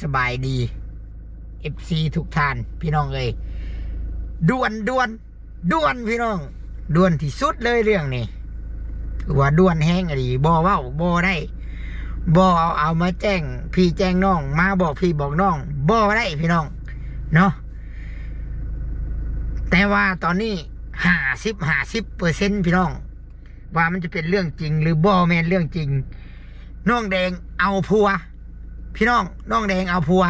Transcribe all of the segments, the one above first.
ສະບາຍດີ ເອັຟຊີ ທຸກທ່ານ ພີ່ນ້ອງເອີຍ ດ່ວນ ດ່ວນ ດ່ວນ ພີ່ນ້ອງ ດ່ວນທີ່ສຸດເລີຍເລື່ອງນີ້ ຖືວ່າດ່ວນແຮງອີ່ຫຼີ ບໍ່ເວົ້າບໍ່ໄດ້ ບໍ່ເອົາມາແຈ້ງພີ່ແຈ້ງນ້ອງ ມາບອກພີ່ບອກນ້ອງ ບໍ່ໄດ້ ພີ່ນ້ອງເນາະ. ແຕ່ວ່າຕອນນີ້ຫ້າສິບຫ້າສິບເປີເຊັນ ພີ່ນ້ອງ ວ່າມັນຈະເປັນເລື່ອງຈິງ ຫຼືບໍ່ແມ່ນເລື່ອງຈິງ. ນ້ອງແດງເອົາຜົວ ພີ່ນ້ອງ ນ້ອງແດງເອົາຜົວ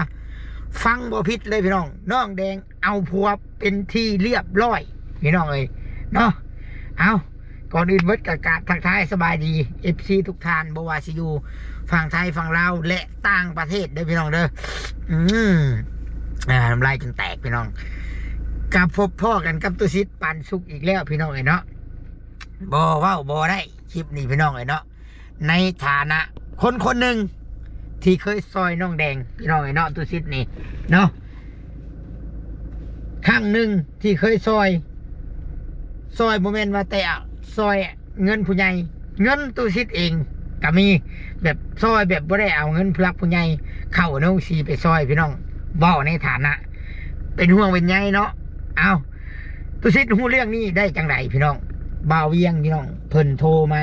ຟັງບໍ່ຜິດເລີຍ ພີ່ນ້ອງ ນ້ອງແດງເອົາຜົວເປັນທີ່ລຽບຮ້ອຍ ພີ່ນ້ອງເອີຍເນາະ. ເອົາ ກ່ອນອື່ນເບິດກໍກາບທັກທາຍສະບາຍດີ ເອັຟຊີ ທຸກທ່ານ ບໍ່ວ່າຊິຢູ່ຝັ່ງໄທ ຝັ່ງລາວ ແລະ ຕ່າງປະເທດເດີ ພີ່ນ້ອງເດີ. ອືມ ອ່າ ນ້ຳລາຍຈົນແຕກ ພີ່ນ້ອງ ກັບພົບພໍ້ກັນກັບຕຸສິດ ປານສຸກ ອີກແລ້ວ ພີ່ນ້ອງເອີຍເນາະ. ບໍ່ເວົ້າບໍ່ໄດ້ ຄລິບນີ້ ພີ່ນ້ອງເອີຍເນາະ ໃນຖານະຄົນຄົນໜຶ່ງທີ່ເຄີຍຊ່ອຍນ້ອງແດງ ພີ່ນ້ອງເອີຍເນາະ ຕຸສິດນີ້ເນາະ ຄັ້ງໜຶ່ງທີ່ເຄີຍຊ່ອຍ ຊ່ອຍບໍ່ແມ່ນວ່າແຕ່ຊ່ອຍເງິນຜູ້ໃຫຍ່ ເງິນຕຸສິດເອງກໍມີ ແບບຊ່ອຍແບບບໍ່ໄດ້ເອົາເງິນຜູ້ຫຼັກຜູ້ໃຫຍ່ເຂົ້າໃນໂຮງສີໄປຊ່ອຍ ພີ່ນ້ອງ ເວົ້າໃນຖານະເປັນຫ່ວງເປັນໃຍເນາະ. ເອົາ ຕຸສິດຮູ້ເລື່ອງນີ້ໄດ້ຈັ່ງໃດ ພີ່ນ້ອງ? ບ່າວວຽງ ພີ່ນ້ອງ ເພິ່ນໂທມາ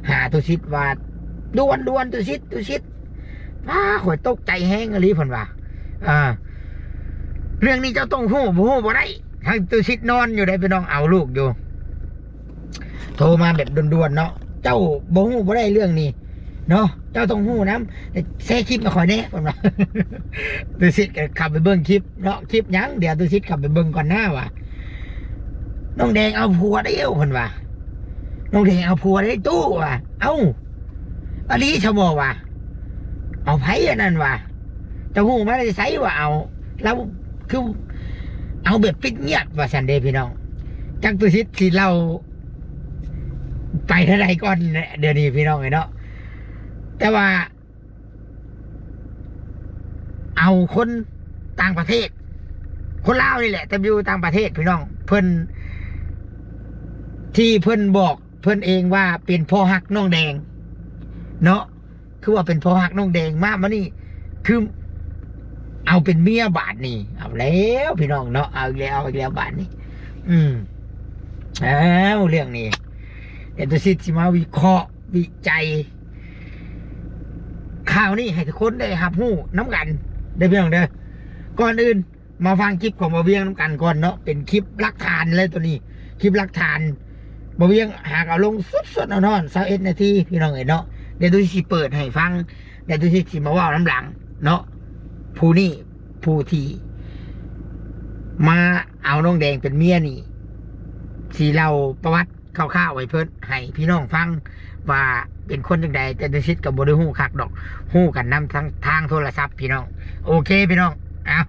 ຫາຕຸສິດວ່າ ດ່ວນໆ ຕຸສິດ ຕຸສິດ ວ້າ ຂ້ອຍຕົກໃຈແຮງອີ່ຫຼີ ເພິ່ນວ່າ ເອີ ເລື່ອງນີ້ເຈົ້າຕ້ອງຮູ້ ບໍ່ຮູ້ບໍ່ໄດ້. ທັງຕຸສິດນອນຢູ່ໃດ໋ ພີ່ນ້ອງ ເອົາລູກຢູ່ ໂທມາແບບດ່ວນໆເນາະ ເຈົ້າບໍ່ຮູ້ບໍ່ໄດ້ເລື່ອງນີ້ເນາະ ເຈົ້າຕ້ອງຮູ້ນຳ ແຊຄລິບໃຫ້ຂ້ອຍແດ່ ເພິ່ນວ່າ. ຕຸສິດກໍເຂົ້າໄປເບິ່ງຄລິບເນາະ ຄລິບຫຍັງ ດຽວຕຸສິດເຂົ້າໄປເບິ່ງກ່ອນນາວ່າ ນ້ອງແດງເອົາຜົວແລ້ວ ເພິ່ນວ່າ ນ້ອງແດງເອົາຜົວໄດ້ຕູ້ວ່າ ເອົ້າ ອີ່ຫຼີຊະບໍ່ວ່າ ເອົາໃຜອັນນັ້ນວ່າ ເຈົ້າຮູ້ມາແຕ່ໃສວ່າເອົາ ລາວຄືເອົາແບບປິດງຽບວ່າຊັ້ນເດ້ ພີ່ນ້ອງ. ຈັກຕຸສິດຊິເລົ່າໄປເທົ່າໃດກ່ອນແຫຼະ ດຽວນີ້ ພີ່ນ້ອງເອີຍເນາະ ແຕ່ວ່າ ເອົາຄົນຕ່າງປະເທດ ຄົນລາວນີ້ແຫຼະ ແຕ່ຢູ່ຕ່າງປະເທດ ພີ່ນ້ອງ ເພິ່ນ ທີ່ເພິ່ນບອກເພິ່ນເອງວ່າເປັນພໍ່ຮັກນ້ອງແດງເນາະ ຄືວ່າເປັນພໍ່ຮັກນ້ອງແດງ ມາ ມານີ້ຄືເອົາເປັນເມຍບາດນີ້ ເອົາແລ້ວ ພີ່ນ້ອງເນາະ ເອົາອີກແລ້ວ ເອົາອີກແລ້ວບາດນີ້. ອືມ ເອົາ ເລື່ອງນີ້ ດຽວຕຸສິດຊິມາວິເຄາະ ວິໄຈຂ່າວນີ້ໃຫ້ທຸກຄົນໄດ້ຮັບຮູ້ນຳກັນເດີ ພີ່ນ້ອງເດີ. ກ່ອນອື່ນມາຟັງຄລິບຂອງບ່າວວຽງນຳກັນກ່ອນເນາະ ເປັນຄລິບຫຼັກຖານເລີຍໂຕນີ້ ຄລິບຫຼັກຖານ ບ່າວວຽງຫາກເອົາລົງສົດໆ ຮ້ອນໆ ຊາວເອັດນາທີ ພີ່ນ້ອງເອີຍເນາະ. ດຽວຕຸສິດຊິເປີດໃຫ້ຟັງ ດຽວຕຸສິດຊິມາເວົ້ານຳຫຼັງເນາະ ຜູ້ນີ້ ຜູ້ທີ່ມາເອົານ້ອງແດງເປັນເມຍນີ້ ຊິເລົ່າປະຫວັດ ຄ່າວໆ ໃຫ້ເພິ່ນ ໃຫ້ພີ່ນ້ອງຟັງວ່າເປັນຄົນຈັ່ງໃດ ແຕ່ຕຸສິດກໍບໍ່ໄດ້ຮູ້ຄັກດອກ ຮູ້ກັນນຳທາງ ທາງໂທລະສັບ ພີ່ນ້ອງ. ໂອເຄ ພີ່ນ້ອງ ເອົາ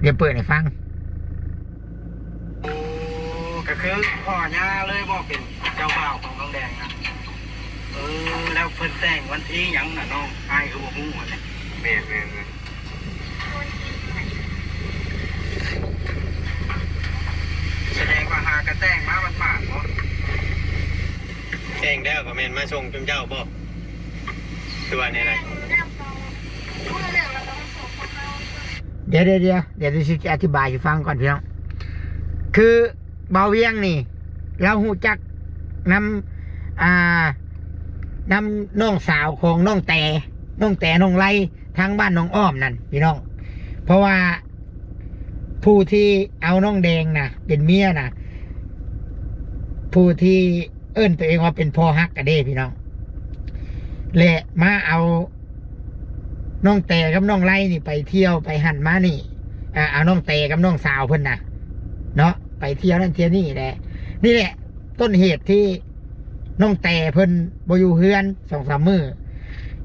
ດຽວເປີດໃຫ້ຟັງ. ໂອ້ ກໍຄືພໍ່ຍ່າເລີຍບໍ່ ເປັນເຈົ້າບ່າວຂອງນ້ອງແດງນະ? ເອີ ແລ້ວເພິ່ນແຕ່ງວັນທີຫຍັງນະນ້ອງ? ອ້າຍຄືບໍ່ຮູ້ຫັ້ນນະ. ແມ່ນໆໆ. ສະແດງວ່າຫາກະແຕ່ງມາໝາດໆບໍ່? ແຕ່ງແລ້ວກໍແມ່ນມາສົ່ງຈຸມເຈົ້າບໍ່? ຄືວ່າແນວໃດ? ດຽວໆໆ ດຽວຊິອະທິບາຍໃຫ້ຟັງກ່ອນ ພີ່ນ້ອງ. ຄືບ່າວວຽງນີ້ ລາວຮູ້ຈັກນຳ ອ່າ ນຳນ້ອງສາວຂອງນ້ອງແຕ ນ້ອງແຕ ນ້ອງໄລ ທາງບ້ານໜອງອ້ອມນັ້ນ ພີ່ນ້ອງ. ເພາະວ່າຜູ້ທີ່ເອົານ້ອງແດງນະເປັນເມຍນະ ຜູ້ທີ່ເອີ້ນຕົວເອງວ່າເປັນພໍ່ຮັກກະເດ້ ພີ່ນ້ອງ ແລະ ມາເອົານ້ອງແຕກັບນ້ອງໄລນີ້ໄປທ່ຽວໄປຫັ້ນມານີ້ ເອົານ້ອງແຕກັບນ້ອງສາວເພິ່ນນະເນາະ ໄປທ່ຽວນັ້ນທ່ຽວນີ້ແຫຼະ. ນີ້ແຫຼະ ຕົ້ນເຫດທີ່ນ້ອງແຕເພິ່ນບໍ່ຢູ່ເຮືອນສອງສາມມື້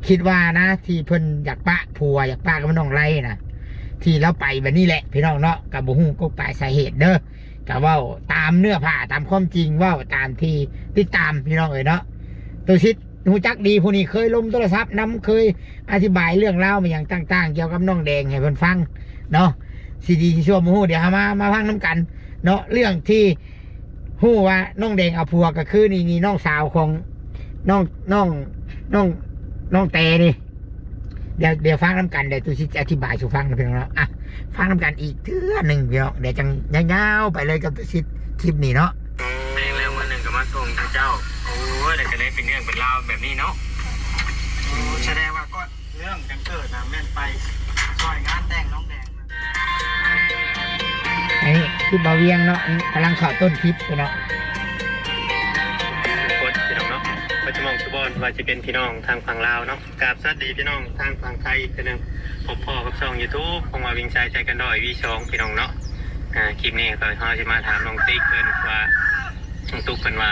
ຄິດວ່ານະ ທີ່ເພິ່ນຢາກປະຜົວ ຢາກປະກັບນ້ອງໄລນະ ທີ່ລາວໄປແບບນີ້ແຫຼະ ພີ່ນ້ອງເນາະ. ກໍບໍ່ຮູ້ກົກປາຍສາເຫດເດີ ກໍເວົ້າຕາມເນື້ອຜ້າ ຕາມຄວາມຈິງ ເວົ້າຕາມທີ່ຕິດຕາມ ພີ່ນ້ອງເອີຍເນາະ. ຕຸສິດຮູ້ຈັກດີ ຜູ້ນີ້ເຄີຍລົມໂທລະສັບນຳ ເຄີຍອະທິບາຍເລື່ອງລາວມາຫຍັງຕ່າງໆ ກ່ຽວກັບນ້ອງແດງໃຫ້ເພິ່ນຟັງເນາະ. ຊິດີຊິຊົ່ວບໍ່ຮູ້ ດຽວເຮົາມາ ມາຟັງນຳກັນເນາະ ເລື່ອງທີ່ ຮູ້ວ່ານ້ອງແດງເອົາຜົວກໍຄືນີ້ ນີ້ນ້ອງສາວຂອງ ນ້ອງ ນ້ອງ ນ້ອງ ນ້ອງແຕນີ້ ດຽວ ດຽວຟັງນຳກັນ ດຽວຕຸສິດຈະອະທິບາຍສູ່ຟັງເນາະພີ່ນ້ອງເນາະ. ອ່ະ ຟັງນຳກັນອີກເທື່ອໜຶ່ງພີ່ນ້ອງ ດຽວຈັ່ງຍາວໆໄປເລີຍກັບຕຸສິດຄລິບນີ້ເນາະ. ແມ່ນແລ້ວ ມື້ໜຶ່ງກໍມາສົ່ງເຈົ້າ. ໂອ້ຍ ແລ້ວກໍເລີຍເປັນເລື່ອງເປັນລາວແບບນີ້ເນາະ. ໂອ້ ສະແດງວ່າກໍເລື່ອງຈັງເກີດນະ ແມ່ນໄປຊ່ອຍງານແຕ່ງນ້ອງແດງ. ອັນນີ້ຄລິບບ່າວວຽງເນາະ ກຳລັງເຂົ້າຕົ້ນຄລິບເນາະ. ທຸກຄົນພີ່ນ້ອງເນາະ ເບິດສູ່ໝ່ອງສູ່ບ່ອນ ວ່າຊິເປັນພີ່ນ້ອງທາງຝັ່ງລາວເນາະ. ກາບສະຫວັດດີພີ່ນ້ອງທາງຝັ່ງໄທອີກເທື່ອໜຶ່ງ ພົບພໍ້ກັບຊ່ອງຢູທູບຂອງບ່າວວິງຊາຍໃຈເກີນຮ້ອຍ ວີສອງ ພີ່ນ້ອງເນາະ. ອ່າ ຄລິບນີ້ກໍເຮົາຊິມາຖາມນ້ອງຕິກເພິ່ນວ່າ ນ້ອງຕຸກເພິ່ນວ່າ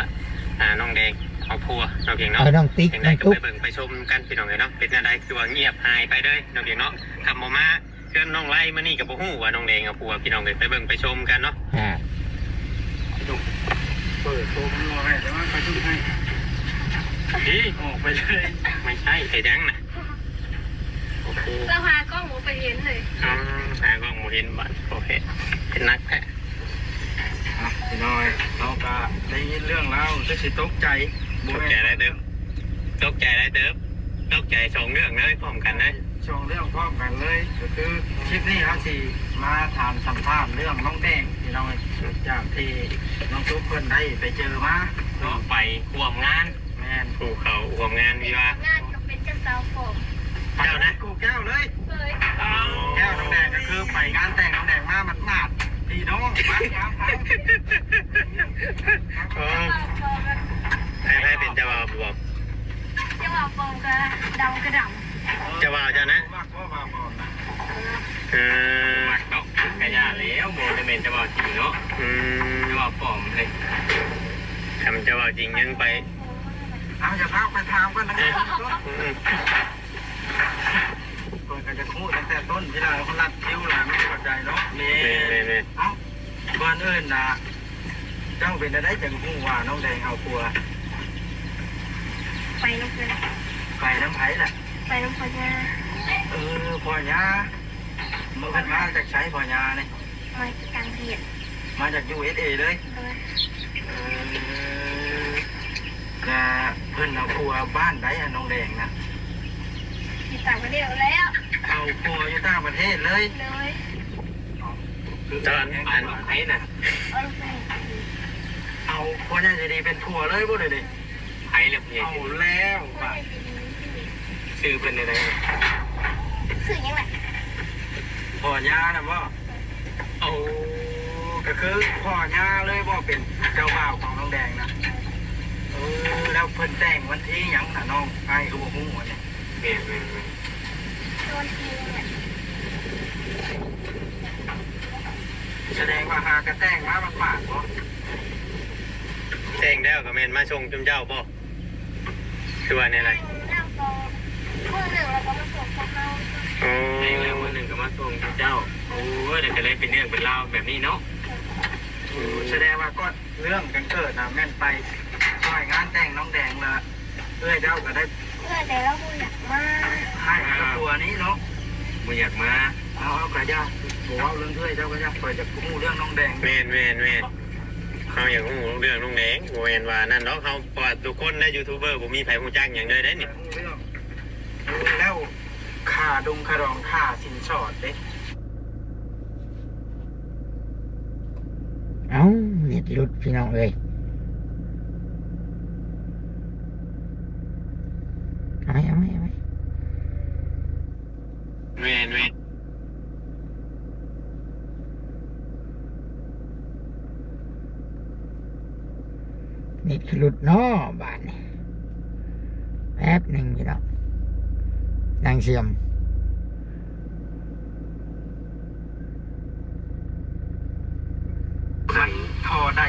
ອ່າ ນ້ອງແດງເອົາຜົວເນາະ ພີ່ນ້ອງເນາະ. ເອີ ນ້ອງຕິກ ຈັ່ງໃດກໍໄປເບິ່ງໄປຊົມກັນພີ່ນ້ອງເອີຍເນາະ. ເປັນແນວໃດຄືວ່າງຽບຫາຍໄປເລີຍເນາະ ພີ່ນ້ອງເນາະ. ຄຳບໍ່ມາເຮືອນນ້ອງໄລມື້ນີ້ກໍບໍ່ຮູ້ວ່ານ້ອງແດງເອົາຜົວ ພີ່ນ້ອງເອີຍ. ໄປເບິ່ງໄປຊົມກັນເນາະ. ອ່າ ເປີດໂຕມັນບໍ່ໃຫ້ ແຕ່ວ່າໄປຊຸກໃຫ້. ນີ້ ອອກໄປເລີຍ. ບໍ່ໃຊ່ ເຮັດຫຍັງນະ? ໂອເຄ ລາວຫາກ້ອງບໍ່ໄປເຫັນເລີຍ. ອືມ ຫາກ້ອງບໍ່ເຫັນບາດ. ໂອເຄ ເປັນໜັກແທ້. ອ່ະ ພີ່ນ້ອງ ເຮົາກໍໄດ້ຍິນເລື່ອງລາວ ຄືຊິຕົກໃຈ. ຕົກໃຈຫຼາຍເຕີບ ຕົກໃຈຫຼາຍເຕີບ ຕົກໃຈສອງເລື່ອງເລີຍ ພ້ອມກັນເລີຍ. ສອງເລື່ອງພ້ອມກັນເລີຍ ກໍຄືຄລິບນີ້ເຮົາຊິມາຖາມສຳພາດເລື່ອງນ້ອງແດງ ພີ່ນ້ອງເອີຍ. ຈາກທີ່ນ້ອງຕຸກເພິ່ນໄດ້ໄປເຈີມາເນາະ ໄປຮ່ວມງານ. ແມ່ນ ຜູ້ເຂົ້າຮ່ວມງານວິວາ ງານກໍເປັນເຈົ້າສາວຂອງ ເຈົ້ານະ ຄູ່ແກ້ວເລີຍ. ເອີຍ ອ້າວ ແກ້ວນ້ອງແດງ ກໍຄືໄປງານແຕ່ງນ້ອງແດງມາໝາດໆ ພີ່ນ້ອງ. ມາ ມາ ມາ ເອີ ໃຜ ໃຜເປັນເຈົ້າບ່າວປອມ? ເຈົ້າບ່າວປອມກໍດຳກໍດຳ. ເຈົ້າບ່າວເຈົ້ານະ? ບໍ່ມັກບໍ່ບ່າວປອມນະ. ເອີ ເອີ ບໍ່ມັກເນາະ ກະຢ່າແລ້ວ ບໍ່ໄດ້ແມ່ນເຈົ້າບ່າວຈິງເນາະ. ອືມ ເຈົ້າບ່າວປອມເລີຍ. ຄັນເຈົ້າບ່າວຈິງຍັງໄປ. ເອົາ ຢ່າພາໄປຖາມກ່ອນນະ. ອືມ ເພິ່ນກໍຢາກຮູ້ຕັ້ງແຕ່ຕົ້ນ ທີ່ລາວເພິ່ນລັດຄິວລະ ມັນເຂົ້າໃຈເນາະ. ແມ່ນ ແມ່ນ ແມ່ນ ແມ່ນ. ເອົ້າ ກ່ອນອື່ນນະ ເຈົ້າເປັນແນວໃດຈັ່ງຮູ້ວ່ານ້ອງແດງເອົາຜົວ? ໄປນຳເພິ່ນ. ໄປນຳໃຜລະ? ໄປນຳພໍ່ຍ່າ. ເອີ ພໍ່ຍ່າ. ເພິ່ນມາຈາກໃສພໍ່ຍ່ານີ້? ມາຈາກຕ່າງປະເທດ. ມາຈາກ ຢູເອສເອ ເລີຍ? ໂດຍ. ເອີ ລະເພິ່ນເອົາຜົວບ້ານໃດ ອັນນ້ອງແດງນະ? ຢູ່ຕ່າງປະເທດແລ້ວ. ເອົາຜົວຢູ່ຕ່າງປະເທດເລີຍ? ໂດຍ. ຕອນອັນໃຜນະ? ເອົາຜົວໃຫຍ່ໃຈດີເປັນຜົວເລີຍບໍ່ເດ? ໃຜລະຜູ້ໃຫຍ່ໃຈດີ? ເອົາແລ້ວບາດ. ຊື່ເພິ່ນແນວໃດ? ຊື່ຫຍັງລະ? ພໍ່ຍ່ານະບໍ? ໂອ້ ກໍຄືພໍ່ຍ່າເລີຍບໍ ເປັນເຈົ້າບ່າວຂອງນ້ອງແດງນະ? ເອີ ແລ້ວເພິ່ນແຕ່ງວັນທີຫຍັງນະ ນ້ອງອ້າຍກໍບໍ່ຮູ້ອັນນີ້. ແມ່ນໆໆ. ສະແດງວ່າຫາກະແຕ່ງມາໝາດໆບໍ? ແຕ່ງແລ້ວກໍແມ່ນມາສົ່ງຈຸມເຈົ້າບໍ? ຄືວ່າແນວໃດ? ແລ້ວກໍມື້ໜຶ່ງແລ້ວກໍມາສົ່ງພວກເຮົາ. ອໍ ແຕ່ງແລ້ວມື້ໜຶ່ງກໍມາສົ່ງເຈົ້າ. ໂອ້ຍ ແລ້ວກໍເລີຍເປັນເລື່ອງເປັນລາວແບບນີ້ເນາະ. ສະແດງວ່າກໍເລື່ອງກັນເກີດນະ ແມ່ນໄປຊ່ອຍງານແຕ່ງນ້ອງແດງລະ ເອື້ອຍເຈົ້າກໍໄດ້ ເອື້ອຍແຕ່ລາວບໍ່ຢາກມາ. ໃຫ້ກັບຜົວນີ້ເນາະ ບໍ່ຢາກມາ. ເອົາ ເອົາ ກໍຢ່າ ບໍ່ເວົ້າເລື່ອງເອື້ອຍເຈົ້າກໍຢ່າ ຂ້ອຍຢາກຮູ້ເລື່ອງນ້ອງແດງ. ແມ່ນໆໆ. ເຮົາຢາກຮູ້ເລື່ອງນ້ອງແດງ ບໍ່ແມ່ນວ່ານັ້ນດອກເຮົາ ເພາະວ່າທຸກຄົນໃນຢູທູບເບີບໍ່ມີໃຜຮູ້ຈັກຫຍັງເລີຍເດ້ນີ້. ຮູ້ເລື່ອງ ແລ້ວຄ່າດົງຄ່າດອງ ຄ່າສິນສອດເດ້? ເອົ້າ ເນັດຫຼຸດພີ່ນ້ອງເອີຍ. ເອົາໃໝ່ ເອົາໃໝ່ ເອົາໃໝ່. ແມ່ນໆ. ເນັດຄືຫຼຸດເນາະບາດນີ້. ແປັບໜຶ່ງພີ່ນ້ອງ ນາງເຊື່ອມ. ຄັນທໍ່ໃດ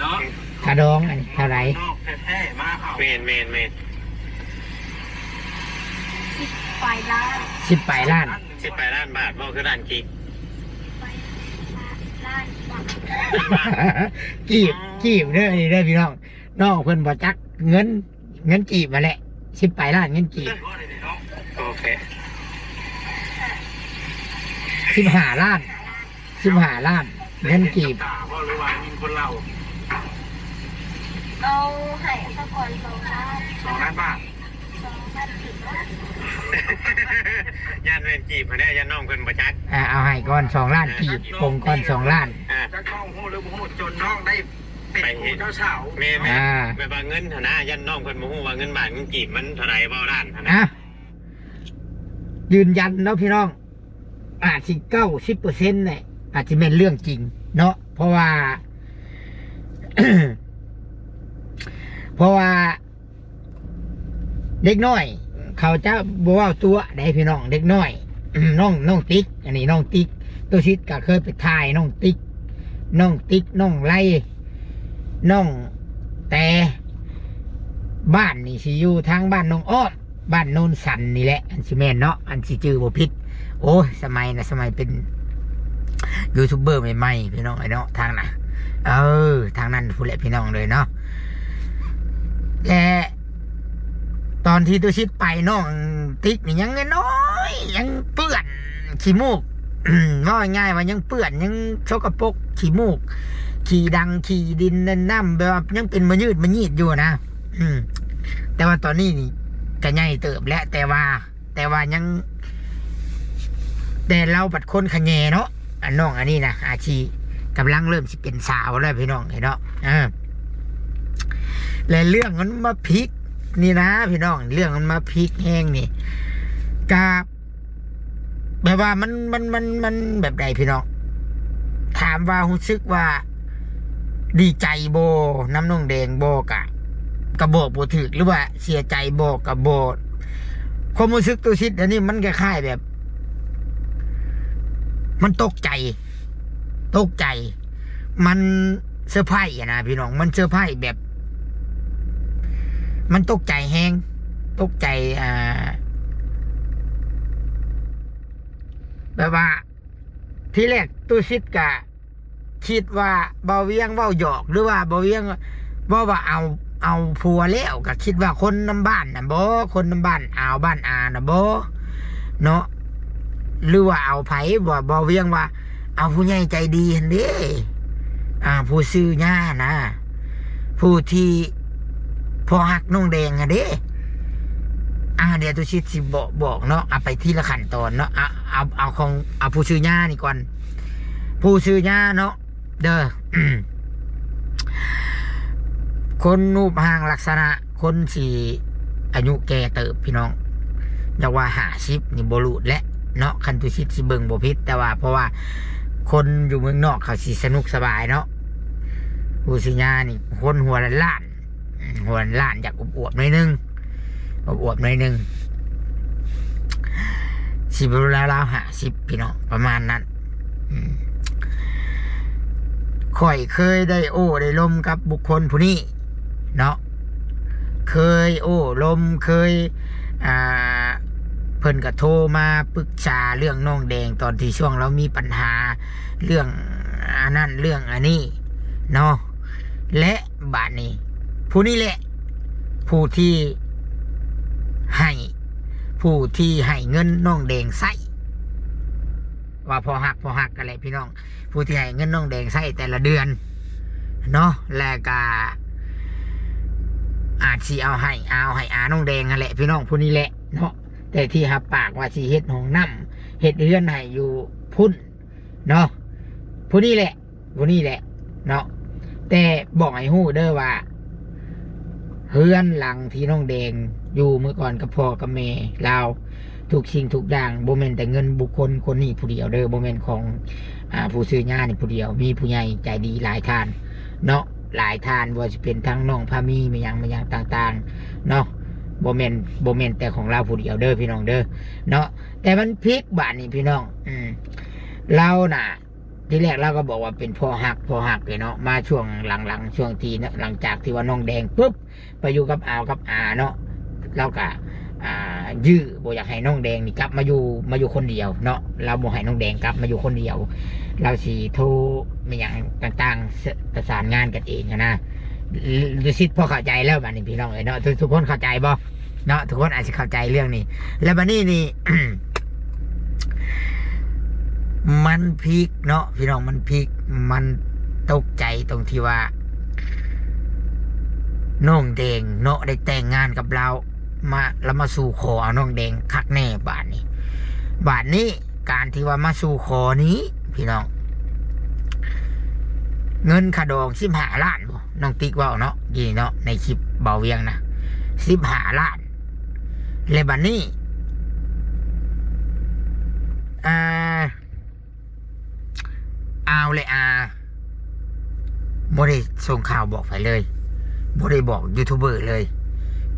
ເນາະ ຄ່າດອງອັນນີ້ເທົ່າໃດ? ນອກແທ້ໆມາເອົາ. ແມ່ນໆໆ. ສິບປາຍລ້ານ. ສິບປາຍລ້ານ. ສິບປາຍລ້ານບາດບໍ່ ຄືລ້ານກີບ? ສິບປາຍລ້ານບາດ. ກີບ ກີບເດີ ນີ້ເດີພີ່ນ້ອງ. ນ້ອງເພິ່ນບໍ່ຈັກເງິນ ເງິນກີບຫັ້ນແຫຼະ ສິບປາຍລ້ານເງິນກີບ. ໂອເຄ ສິບຫ້າລ້ານ ສິບຫ້າລ້ານເງິນກີບ. ເຫັນກັບຕາບໍ່ ຫຼືວ່າໄດ້ຍິນຄົນເລົ່າ? ເອົາໃຫ້ສາກ່ອນສອງລ້ານ ສອງລ້ານບາດ ສອງລ້ານກີບເນາະ. ຢ້ານແມ່ນກີບຫັ້ນແຫຼະ ຢ້ານນ້ອງເພິ່ນບໍ່ຈັກ. ອ່າ ເອົາໃຫ້ກ່ອນສອງລ້ານກີບ ເອີ ປົງກ່ອນສອງລ້ານ. ອ່າ ຈັກນ້ອງຮູ້ຫຼືບໍ່ຮູ້ ຈົນນ້ອງໄດ້ເປັນ ໄປເຮັດ ຄູ່ເຈົ້າສາວ. ແມ່ນໆ ອ່າ ແບບວ່າເງິນຫັ້ນນະ ຢ້ານນ້ອງເພິ່ນບໍ່ຮູ້ວ່າເງິນບາດເງິນກີບມັນເທົ່າໃດ ເວົ້າລ້ານຫັ້ນນະ. ອ່າ ຢືນຢັນເນາະພີ່ນ້ອງ ອາດຊິເກົ້າສິບເປີເຊັນແຫຼະ ອາດຊິແມ່ນເລື່ອງຈິງເນາະ ເພາະວ່າ ເພາະວ່າເດັກນ້ອຍເຂົາຈະບໍ່ເວົ້າຕົວະໃດພີ່ນ້ອງ ເດັກນ້ອຍ ນ້ອງ ນ້ອງຕິກ ອັນນີ້ນ້ອງຕິກ ຕຸສິດກໍເຄີຍໄປຖ່າຍນ້ອງຕິກ ນ້ອງຕິກ ນ້ອງໄລ ນ້ອງແຕ ບ້ານນີ້ຊິຢູ່ທາງບ້ານໜອງອ້ອມ ບ້ານໂນນສັນນີ້ແຫຼະ ອັນຊິແມ່ນເນາະ ອັນຊິຈື່ບໍ່ຜິດ. ໂອ້ຍ ສະໄໝນະ ສະໄໝເປັນຢູທູບເບີໃໝ່ໆ ພີ່ນ້ອງເອີຍເນາະ ທາງນະ ເອີ ທາງນັ້ນພຸ້ນແຫຼະ ພີ່ນ້ອງເອີຍເນາະ. ແລະ ຕອນທີ່ຕຸສິດໄປ ນ້ອງຕິກນີ້ຍັງນ້ອຍໆ ຍັງເປື້ອນຂີ້ມູກ ເວົ້າງ່າຍໆວ່າຍັງເປື້ອນ ຍັງສົກກະປົກ ຂີ້ມູກ ຂີ້ດັງ ຂີ້ດິນ ນັ້ນ ນ້ຳ ແບບວ່າຍັງເປັນມະຍືດມະຍືດຢູ່ນະ. ອືມ ແຕ່ວ່າຕອນນີ້ນີ້ກະໃຫຍ່ເຕີບແລ້ວ ແຕ່ວ່າ ແຕ່ວ່າຍັງ ແຕ່ລາວບັດຄົນຂະແຍເນາະ ອັນນ້ອງອັນນີ້ນະ ອາຊີກຳລັງເລີ່ມຊິເປັນສາວແລ້ວ ພີ່ນ້ອງເອີຍເນາະ. ເອີ ແລະເລື່ອງມັນມາພິກນີ້ນະ ພີ່ນ້ອງ ເລື່ອງມັນມາພິກແຮງນີ້ ກະ ແບບວ່າມັນ ມັນ ມັນ ມັນແບບໃດພີ່ນ້ອງ? ຖາມວ່າຮູ້ສຶກວ່າດີໃຈບໍ່ນຳນ້ອງແດງບໍ່? ກະ ກະບອກບໍ່ຖືກ ຫຼືວ່າເສຍໃຈບໍ່? ກະບໍ່ ຄວາມຮູ້ສຶກຕຸສິດດຽວນີ້ມັນຄ້າຍໆແບບ ມັນຕົກໃຈ ຕົກໃຈ ມັນເຊີໄພຫັ້ນນະພີ່ນ້ອງ ມັນເຊີໄພແບບ ມັນຕົກໃຈແຮງ ຕົກໃຈ ອ່າ ແບບວ່າ ທີແລກຕຸສິດກະຄິດວ່າບ່າວວຽງເວົ້າຫຍອກ ຫຼືວ່າບ່າວວຽງເວົ້າວ່າເອົາ ເອົາຜົວແລ້ວ ກະຄິດວ່າຄົນນຳບ້ານນະບໍ ຄົນນຳບ້ານອາວບ້ານອານະບໍເນາະ ຫຼືວ່າເອົາໃຜ ວ່າບ່າວວຽງວ່າ ເອົາຜູ້ໃຫຍ່ໃຈດີຫັ້ນເດ້ ອ່າ ຜູ້ຊື່ຍ່ານະ ຜູ້ທີ່ພໍຮັກນ້ອງແດງຫັ້ນເດ້. ອ່າ ດຽວຕຸສິດຊິບອກ ບອກເນາະ ເອົາໄປທີລະຂັ້ນຕອນເນາະ ເອົາ ເອົາ ເອົາຂອງ ເອົາຜູ້ຊື່ຍ່ານີ້ກ່ອນ ຜູ້ຊື່ຍ່າເນາະ ເດີ ຄົນຮູບຮ່າງລັກສະນະ ຄົນທີ່ອາຍຸແກ່ເຕີບພີ່ນ້ອງ ຢາກວ່າຫ້າສິບນີ້ບໍ່ຫຼູດແຫຼະເນາະ ຄັນຕຸສິດຊິເບິ່ງບໍ່ຜິດ ແຕ່ວ່າເພາະວ່າຄົນຢູ່ເມືອງນອກເຂົາຊິສະໜຸກສະບາຍເນາະ ຜູ້ຊື່ຍ່ານີ້ຄົນຫົວລ້ານໆ ອືມ ຫົວລ້ານໆ ຢາກອວບໆໜ້ອຍໜຶ່ງ ອວບໆໜ້ອຍໜຶ່ງ ຊິລາວໆຫ້າສິບພີ່ນ້ອງ ປະມານນັ້ນ. ອືມ ຂ້ອຍເຄີຍໄດ້ໂອ້ໄດ້ລົມກັບບຸກຄົນຜູ້ນີ້ເນາະ ເຄີຍໂອ້ລົມ ເຄີຍ ອ່າ ເພິ່ນກະໂທມາປຶກສາເລື່ອງນ້ອງແດງ ຕອນທີ່ຊ່ວງລາວມີບັນຫາເລື່ອງອັນນັ້ນເລື່ອງອັນນີ້ເນາະ ແລະ ບາດນີ້ຜູ້ນີ້ແຫຼະ ຜູ້ທີ່ໃຫ້ ຜູ້ທີ່ໃຫ້ເງິນນ້ອງແດງໃຊ້ ວ່າພໍຮັກ ພໍຮັກກັນແຫຼະພີ່ນ້ອງ ຜູ້ທີ່ໃຫ້ເງິນນ້ອງແດງໃຊ້ແຕ່ລະເດືອນເນາະ ແລະກະອາດຊິເອົາໃຫ້ ເອົາໃຫ້ອານ້ອງແດງຫັ້ນແຫຼະພີ່ນ້ອງ ຜູ້ນີ້ແຫຼະເນາະ ແຕ່ທີ່ຮັບປາກວ່າຊິເຮັດຫ້ອງນ້ຳ ເຮັດເຮືອນໃຫ້ຢູ່ພຸ້ນເນາະ ຜູ້ນີ້ແຫຼະ ຜູ້ນີ້ແຫຼະເນາະ ແຕ່ບອກໃຫ້ຮູ້ເດີວ່າ ເຮືອນຫຼັງທີ່ນ້ອງແດງຢູ່ເມື່ອກ່ອນກັບພໍ່ກັບແມ່ລາວ ທຸກສິ່ງທຸກຢ່າງ ບໍ່ແມ່ນແຕ່ເງິນບຸກຄົນຄົນນີ້ຜູ້ດຽວເດີ ບໍ່ແມ່ນຂອງ ອ່າ ຜູ້ຊື່ຍ່ານີ້ຜູ້ດຽວ ມີຜູ້ໃຫຍ່ໃຈດີຫຼາຍທ່ານເນາະ ຫຼາຍທ່ານ ບໍ່ວ່າຊິເປັນທັງນ້ອງພາມີ ແມ່ນຫຍັງ ແມ່ນຫຍັງຕ່າງໆເນາະ ບໍ່ແມ່ນ ບໍ່ແມ່ນແຕ່ຂອງລາວຜູ້ດຽວເດີ ພີ່ນ້ອງເດີເນາະ ແຕ່ມັນພິກບາດນີ້ພີ່ນ້ອງ ອືມ ລາວນະ ທີແລກລາວກໍບອກວ່າເປັນພໍຮັກ ພໍຮັກເລີຍເນາະ ມາຊ່ວງຫຼັງໆ ຊ່ວງທີ່ ຫຼັງຈາກທີ່ວ່ານ້ອງແດງປຶບ ໄປຢູ່ກັບອາວກັບອາເນາະ ລາວກະ ອ່າ ຢື້ບໍ່ຢາກໃຫ້ນ້ອງແດງນີ້ກັບມາຢູ່ ມາຢູ່ຄົນດຽວເນາະ ລາວບໍ່ໃຫ້ນ້ອງແດງກັບມາຢູ່ຄົນດຽວ ລາວຊິໂທແມ່ນຫຍັງຕ່າງໆ ປະສານງານກັນເອງຫັ້ນນະ ຕຸສິດພໍເຂົ້າໃຈແລ້ວບາດນີ້ພີ່ນ້ອງເອີຍເນາະ ທຸກໆຄົນເຂົ້າໃຈບໍ່? ເນາະ ທຸກຄົນອາດຊິເຂົ້າໃຈເລື່ອງນີ້ ແລ້ວບາດນີ້ນີ້ ມັນພິກເນາະພີ່ນ້ອງ ມັນພິກ ມັນຕົກໃຈຕົງທີ່ວ່າ ນ້ອງແດງເນາະ ໄດ້ແຕ່ງງານກັບລາວ ມາ ລາວມາສູ່ຂໍເອົານ້ອງແດງຄັກແນ່ບາດນີ້. ບາດນີ້ການທີ່ວ່າມາສູ່ຂໍນີ້ພີ່ນ້ອງ ເງິນຄ່າດອງສິບຫ້າລ້ານບໍ ນ້ອງຕິກເວົ້າເນາະ ກີ້ເນາະ ໃນຄລິບເບົາວຽງນະ ສິບຫ້າລ້ານ. ແລະບາດນີ້ ອ່າ ອາວ ແລະ ອາ ບໍ່ໄດ້ສົ່ງຂ່າວບອກໃຜເລີຍ ບໍ່ໄດ້ບອກຢູທູບເບີເລີຍ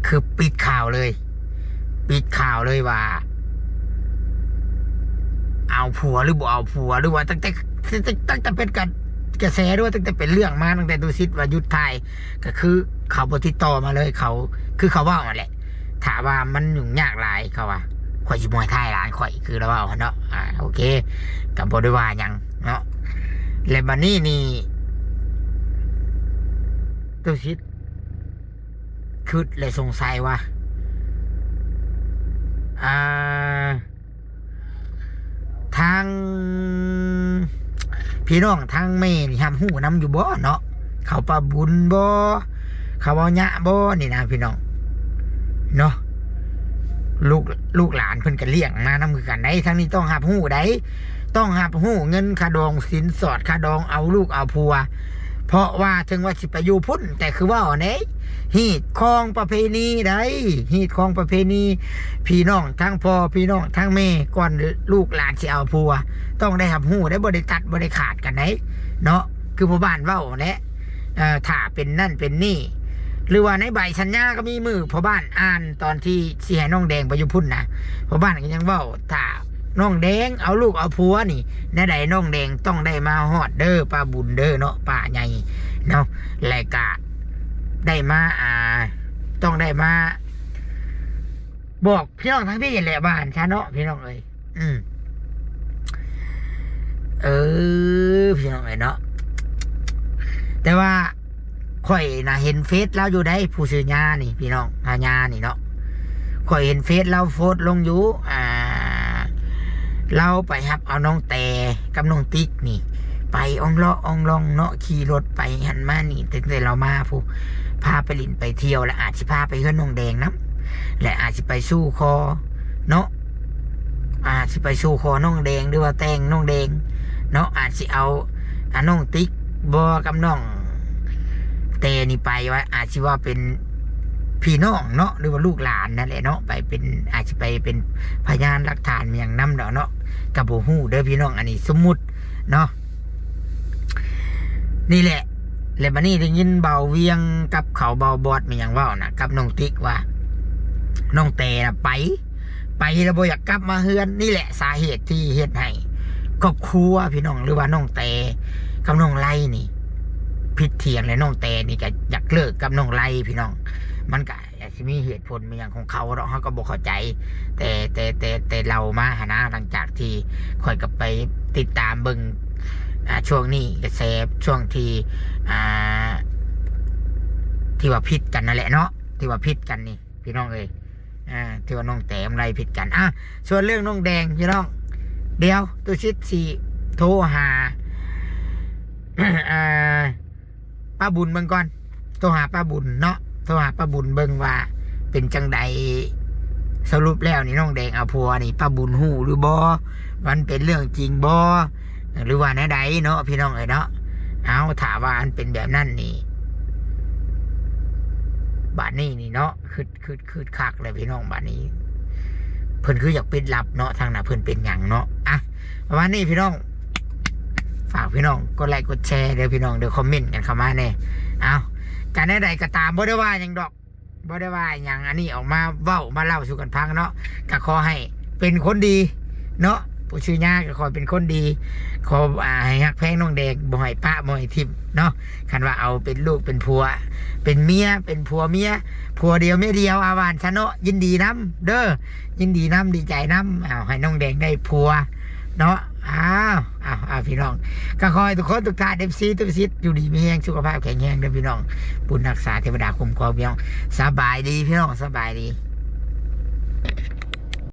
ຄືປິດຂ່າວເລີຍ ປິດຂ່າວເລີຍວ່າ ເອົາຜົວຫຼືບໍ່ເອົາຜົວ ຫຼືວ່າຕັ້ງແຕ່ ຕັ້ງ ຕັ້ງແຕ່ເປັນກະ ກະແສ ຫຼືວ່າຕັ້ງແຕ່ເປັນເລື່ອງມາ ຕັ້ງແຕ່ຕູສິດວ່າຢຸດຖ່າຍ ກໍຄືເຂົາບໍ່ຕິດຕໍ່ມາເລີຍ ເຂົາ ຄືເຂົາເວົ້າຫັ້ນແຫຼະ ຖ້າວ່າມັນຫຍຸ້ງຍາກຫຼາຍ ເຂົາວ່າ ຂ້ອຍຊິບໍ່ໃຫ້ຖ່າຍຫຼານຂ້ອຍ ຄືລາວເວົ້າຫັ້ນເນາະ. ອາ ໂອເຄ ກໍບໍ່ໄດ້ວ່າຫຍັງເນາະ. ແລະບາດນີ້ນີ້ ຕູສິດຄິດ ແລະ ສົງໄສວ່າ ອ່າ ທາງພີ່ນ້ອງທາງແມ່ນີ້ຮັບຮູ້ນຳຢູ່ບໍ່ເນາະ ເຂົາປະບຸນບໍ່ ເຂົາເວົ້າຍະບໍ່ນີ້ນະພີ່ນ້ອງເນາະ. ລູກ ລູກຫຼານເພິ່ນກໍລ້ຽງມານຳຄືກັນໃດ໋ ທາງນີ້ຕ້ອງຮັບຮູ້ໃດ໋ ຕ້ອງຮັບຮູ້ເງິນຄ່າດອງສິນສອດ ຄ່າດອງເອົາລູກເອົາຜົວ ເພາະວ່າເຖິງວ່າຊິໄປຢູ່ພຸ້ນ ແຕ່ຄືເວົ້າຫັ້ນເດ້ ຮີດຄອງປະເພນີໃດ໋ ຮີດຄອງປະເພນີ ພີ່ນ້ອງທາງພໍ່ ພີ່ນ້ອງທາງແມ່ ກ່ອນລູກຫຼານຊິເອົາຜົວ ຕ້ອງໄດ້ຮັບຮູ້ໄດ້ ບໍ່ໄດ້ຕັດບໍ່ໄດ້ຂາດກັນໄດ໋ເນາະ ຄືພໍ່ບ້ານເວົ້າຫັ້ນແຫຼະ. ເອີ ຖ້າເປັນນັ້ນເປັນນີ້ ຫຼືວ່າໃນໃບສັນຍາກໍມີ ມື້ພໍ່ບ້ານອ່ານຕອນທີ່ຊິໃຫ້ນ້ອງແດງໄປຢູ່ພຸ້ນນະ ພໍ່ບ້ານກໍຍັງເວົ້າ ຖ້ານ້ອງແດງເອົາລູກເອົາຜົວນີ້ ແນວໃດນ້ອງແດງຕ້ອງໄດ້ມາຮອດເດີ ປ້າບຸນເດີເນາະ ປ້າໃຫຍ່ເນາະ ແລະກະໄດ້ມາ ອ່າ ຕ້ອງໄດ້ມາບອກພີ່ນ້ອງທາງພີ້ແຫຼະ ວ່າຊັ້ນຊະເນາະ ພີ່ນ້ອງເອີຍ. ອືມ ເອີ ພີ່ນ້ອງເອີຍເນາະ ແຕ່ວ່າຂ້ອຍນະເຫັນເຟສລາວຢູ່ໃດ໋ ຜູ້ຊື່ຍານີ້ ພີ່ນ້ອງ ອາ ຍານີ້ເນາະ ຂ້ອຍເຫັນເຟສລາວໂພສລົງຢູ່ ອ່າ ລາວໄປຮັບເອົານ້ອງແຕກັບນ້ອງຕິກນີ້ ໄປອ່ອງເລາະອ່ອງລ່ອງເນາະ ຂີ່ລົດໄປຫັ້ນມານີ້ ຕັ້ງແຕ່ລາວມາພຸ້ນ ພາໄປຫຼິ້ນໄປທ່ຽວ ແລະອາດຊິພາໄປເຮືອນນ້ອງແດງນຳ ແລະອາດຊິໄປສູ່ຂໍເນາະ ອາດຊິໄປສູ່ຂໍນ້ອງແດງ ຫຼືວ່າແຕ່ງນ້ອງແດງເນາະ ອາດຊິເອົາ ອາ ນ້ອງຕິກບໍ່ກັບນ້ອງແຕນີ້ໄປ ວ່າອາດຊິວ່າເປັນພີ່ນ້ອງເນາະ ຫຼືວ່າລູກຫຼານນັ້ນແຫຼະເນາະ ໄປເປັນ ອາດຊິໄປເປັນພະຍານຫຼັກຖານຫຍັງນຳດອກເນາະ ກໍບໍ່ຮູ້ເດີພີ່ນ້ອງ ອັນນີ້ສົມມຸດເນາະ. ນີ້ແຫຼະ ແລະບາດນີ້ໄດ້ຍິນເບົາວຽງກັບເຂົາ ເບົາບອດແມ່ນຫຍັງເວົ້ານະ ກັບນ້ອງຕິກວ່າ ນ້ອງແຕນະໄປ ໄປແລ້ວບໍ່ຢາກກັບມາເຮືອນ ນີ້ແຫຼະສາເຫດທີ່ເຮັດໃຫ້ຄອບຄົວພີ່ນ້ອງ ຫຼືວ່ານ້ອງແຕກັບນ້ອງໄລນີ້ຜິດຖຽງ ແລະນ້ອງແຕນີ້ກໍຢາກເລີກກັບນ້ອງໄລພີ່ນ້ອງ ມັນກໍອາດຊິມີເຫດຜົນແມ່ນຫຍັງຂອງເຂົາເນາະ ເຮົາກໍບໍ່ເຂົ້າໃຈ ແຕ່ ແຕ່ ແຕ່ ແຕ່ເລົ່າມາຫັ້ນນະ ຫຼັງຈາກທີ່ຂ້ອຍກໍໄປຕິດຕາມເບິ່ງ ອ່າ ຊ່ວງນີ້ກະແສ ຊ່ວງທີ່ ອ່າ ທີ່ວ່າຜິດກັນນັ້ນແຫຼະເນາະ ທີ່ວ່າຜິດກັນນີ້ພີ່ນ້ອງເອີຍ ອ່າ ທີ່ວ່ານ້ອງແຕກັບນ້ອງໄລຜິດກັນ. ອ່າ ສ່ວນເລື່ອງນ້ອງແດງພີ່ນ້ອງ ດຽວຕູສິດຊິໂທຫາ ອ່າ ປ້າບຸນເບິ່ງກ່ອນ ໂທຫາປ້າບຸນເນາະ ໂທຫາປ້າບຸນເບິ່ງວ່າເປັນຈັ່ງໃດ ສະຫຼຸບແລ້ວນີ້ນ້ອງແດງເອົາຜົວນີ້ ປ້າບຸນຮູ້ຫຼືບໍ່ ມັນເປັນເລື່ອງຈິງບໍ່ ຫຼືວ່າແນວໃດເນາະ ພີ່ນ້ອງເອີຍເນາະ. ເອົາ ຖ້າວ່າອັນເປັນແບບນັ້ນນີ້ ບາດນີ້ນີ້ເນາະ ຄຶດ ຄຶດ ຄຶດຄັກແລ້ວພີ່ນ້ອງ ບາດນີ້ ເພິ່ນຄືຢາກປິດລັບເນາະ ທາງໜ້າເພິ່ນເປັນຫຍັງເນາະ. ອ່ະ ປະມານນີ້ພີ່ນ້ອງ ຝາກພີ່ນ້ອງກົດໄລກົດແຊເດີພີ່ນ້ອງເດີ ຄອມເມັນກັນເຂົ້າມາແດ່. ເອົາ ກະແນວໃດກໍຕາມ ບໍ່ໄດ້ວ່າຫຍັງດອກ ບໍ່ໄດ້ວ່າຫຍັງ ອັນນີ້ອອກມາເວົ້າມາເລົ່າສູ່ກັນຟັງເນາະ ກໍຂໍໃຫ້ເປັນຄົນດີເນາະ ຜູ້ຊື່ຍາກໍຂໍເປັນຄົນດີ ຂໍ ອ່າ ໃຫ້ຮັກແພງນ້ອງແດງ ບໍ່ໃຫ້ປະບໍ່ໃຫ້ຖິ້ມເນາະ. ຄັນວ່າເອົາເປັນລູກເປັນຜົວ ເປັນເມຍ ເປັນຜົວເມຍ ຜົວດຽວເມຍດຽວ ອາ ວ່າຊັ້ນເນາະ ຍິນດີນຳເດີ ຍິນດີນຳ ດີໃຈນຳ ເອົາ ໃຫ້ນ້ອງແດງໄດ້ຜົວເນາະ. ອ້າວ ອ້າວ ອ້າວ ພີ່ນ້ອງ ກໍຂໍໃຫ້ທຸກຄົນທຸກທ່ານ ເອັຟຊີ ທຸກສິດ ຢູ່ດີມີແຮງ ສຸຂະພາບແຂງແຮງເດີພີ່ນ້ອງ ບຸນຮັກສາເທວະດາຄຸ້ມຄອງພີ່ນ້ອງ. ສະບາຍດີພີ່ນ້ອງ ສະບາຍດີ.